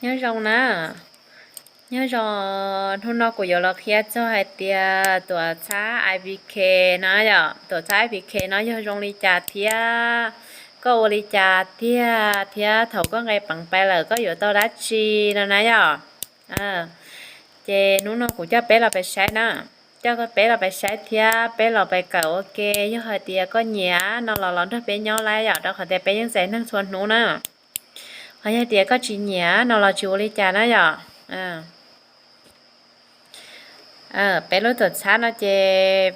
Nyob zoo na, nyob zoo, hnub no kuv yuav los qhia txog hais tias tuam txhab I P K no yom, tuam txhab I P K no yog zoo li cas thiab koj ua li cas tiag thiab thaum koj nqis peev pais lawm koj yuav tau dab tsi no na yom. Ces hnub no kuv coj peb los pais saib na, coj peb los pais saib thiab peb los pais kawm ua ke, yog hais tias koj nyiam no los los nrog peb nyob lawm yom, rau qhov tias peb yeej txais neeg txhua hnub na. Ho yog tias koj tsis nyiam no los tsis ua li cas na yom. Peb lub tuam txhab no ces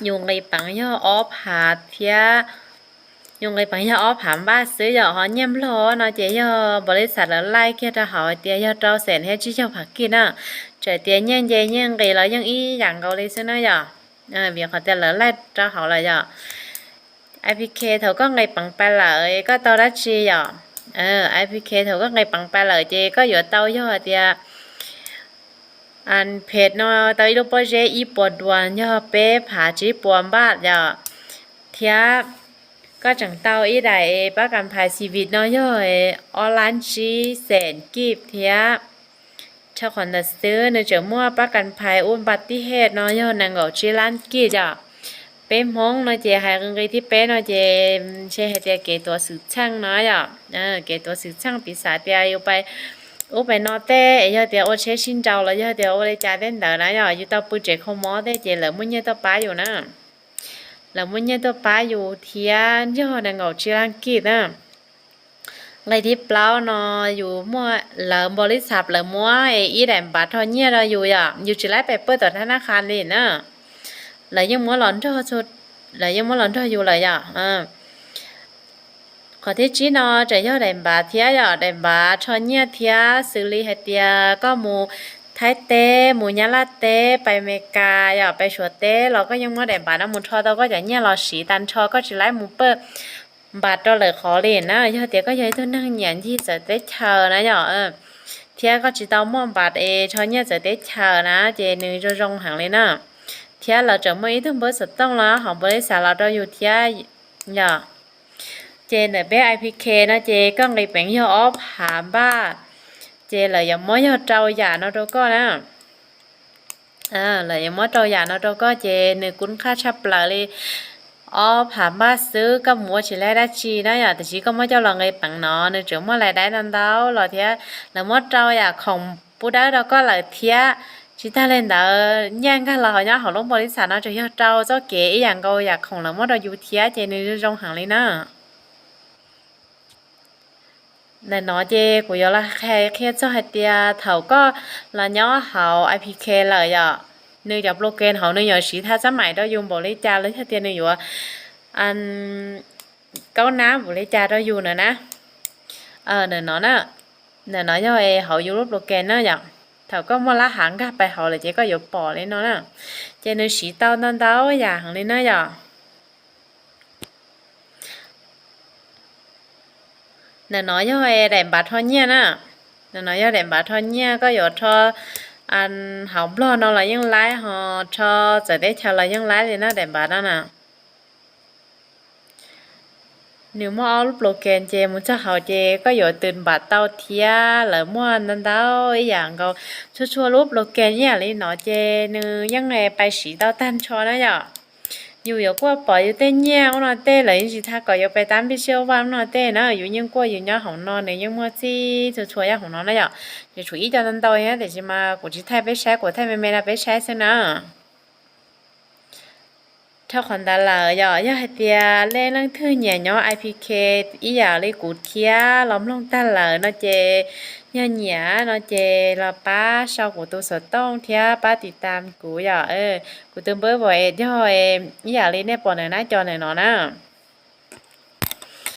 yus nqis peev yog ob phav thiab, yus nqis peev yog ob phav npaj xwb yom, ho nyiaj nplog no ces yog npaum li xav lawv laij kiag rau hauv hais tias yog rau xees thiab tsib caug phav kij na. Txawm tias nyiaj nce nyiaj nqis los yeej ib yam nkaus li xwb na yom, vim qhov tias lawv laij rau hauv lawm yom. I P K thaum koj nqis peev pais lawm koj tau dab tsi yom? I P K thaum koj nqis peev pais lawm ces koj yuav tau yog hais tias phem no tau ib lub pob zeb ib puas duas yog peb phav tsib puas npaj yom, thiab koj tseem tau ib daim pab kas phais Civic no yog ob lab tsib xees kij thiab. Rau qhov ntawd xwb nws tseem muaj pab kas phais ua npa tij hej no yog nees nkaum tsib lab kij yom. Peb Hmoob no ces hais nqi nqi thib peb no ces ntshe hais tias kev tuav xwm txheej no yom, kev tuav xwm txheej piv xam tias yus pais ub pais no tej es yog tias ua tsheb sib nraus los yog tias ua li cas tej ntawd na yom, yus tau pw tsev kho mob tej ces lawv muaj nyiaj tuaj pab yus na. Lawv muaj nyiaj tuaj pab yus thiab yog nees nkaum tsib lab kij na. Nqi thib plaub no yus muaj, lawv npaum li xav lawv muab ib daim npav rho nyiaj rau yus yom, yus tsis laib pais pw tom thab nab qha li na, lawv yeej muab los nrog, lawv yeej muab los nrog yus lawm yom. Qhov thib tsib no tseem yog daim npav thiab yom, daim npav rho nyiaj thiab xws li hais tias koj mus Thaib teb, mus Nyab Laj teb, pais Amelikas yom, pais Suav teb los koj yeej muab daim npav no mus rho tau koj cov nyiaj los siv tag nrho, koj tsis laib mus paj npav rau lwm qhov li na. Yog tias koj yog ib tug neeg nyiam ncig txawv teb chaws na yom, thiab koj tsis tau muaj npav es rho nyiaj txawv teb chaws na ces nws zoo zoo heev li na. Thiab lawv tseem muaj ib tug npawb xov tooj los hauv npaum li xav los rau yus thiab yom. Ces ntawm peb I P K no ces koj nqis peev yog ob phav npaj, ces lawv yuav muab yog rau yam no rau koj na. Lawv yuav muab rau yam no rau koj ces nws kuj qab tshaj plaws li. Ob phav npaj xwb koj mus ua tsis laib dab tsi na yom, tiam sis koj muab coj los nqis peev no nws tseem muaj lais daib ntau ntau los thiab lawv muab rau yam khoom pub dawb rau koj lawm thiab. Tsis tag li ntawd nyiaj nkag los ho nyob hauv lub npaum li xav no tseem yog rau txoj kev ib yam nkaus yam khoom lawv muab rau yus thiab ces nws zoo zoo heev li na. Ntawm no ces kuv yuav los qhia txog hais tias thaum koj los nyob hauv I P K lawm yom, nws cov ploken hauv nws yuav siv thaj tsab maim rau yus npaum li cas los yog tias nws yuav kaub nab npaum li cas rau yus na na. Ntawm no na, ntawm no yog hauv yus lub ploken na yom. Thaum koj muaj lab hav nkag pais hauv lawm ces koj yuav pom li no na. Ces nws siv tau ntau ntau yam heev li na yom. Ntawm no yog daim npav rho nyiaj na. Ntawm no yog daim npav rho nyiaj, koj yuav rho hauv Nplog no los yeej laib, ho rho txawv teb chaws los yeej laib li na daim npav no na. Nws muaj ob lub ploken ces mus txog hauv ces koj yuav tws npav tau thiab. Lawv muaj ntau ntau ib yam nkaus, txhua txhua lub ploken ib yam li no ces nws yeej pais siv tau tag nrho na yom. Yus yuav kuaj pom yus tej nyiaj ub no tej, lawv yeej tsis tau kom yus pais tab npij siab vaj ub no tej na, yus yeej kuaj yus nyob hauv no nws yeej muaj txhij txhua txhua nyob hauv no na yom. Ces tshuav ib co ntau ntau thiab tiam sis mas kuv tsis thaij peb saib, kuv thaij me me no peb saib xwb na. Dhau qhov ntawd lawm yom, yog hais tias nej leej twg nyiam nyob I P K ib yam li kuv thiab los mloog tag lawm no ces, yog nyiam no ces los pab sau kuv tus xov tooj thiab pab tiv tam kuv yom. Kuv tus npawb Viber yog ib yam li nej pom ntawm nab co ntawm no na.